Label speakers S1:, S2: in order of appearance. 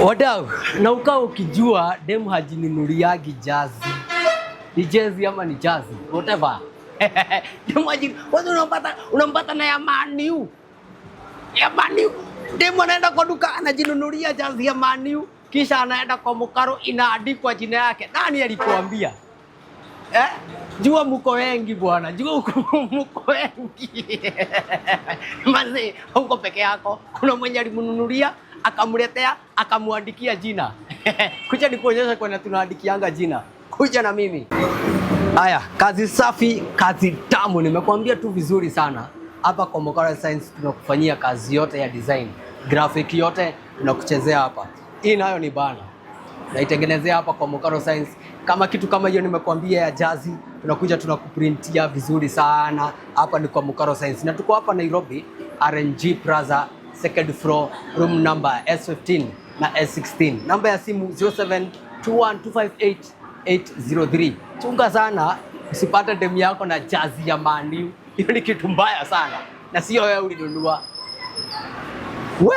S1: Wadau, na ukaa ukijua demu hajinunuliagi jazi. Ni jezi ama ni jazi, whatever. Demu haji, wewe unampata na ya Man U. Ya Man U. Demu anaenda kwa duka anajinunulia jazi ya Man U, kisha anaenda kwa mkaro inaandikwa jina yake. Nani alikuambia? Eh? Jua mko wengi bwana, jua mko wengi. Mazee, huko peke yako. Kuna mwenye alimnunulia, akamletea, akamwandikia jina. Kuja nikuonyeshe kwenye tunaandikianga jina. Kuja na mimi. Haya, kazi safi, kazi tamu. Nimekuambia tu vizuri sana. Hapa kwa Mokara Science tunakufanyia kazi yote ya design, graphic yote tunakuchezea hapa. Hii nayo ni bana, naitengenezea hapa kwa Mokaro Science. Kama kitu kama hiyo nimekuambia ya jazi, tunakuja tunakuprintia vizuri sana. Hapa ni kwa Mokaro Science na tuko hapa Nairobi, RNG Plaza, second floor, room number S15 na S16. Namba ya simu 0721258803. Chunga sana usipate demu yako na jazi ya Man U. Hiyo ni kitu mbaya sana, na sio wewe ulinunua. We!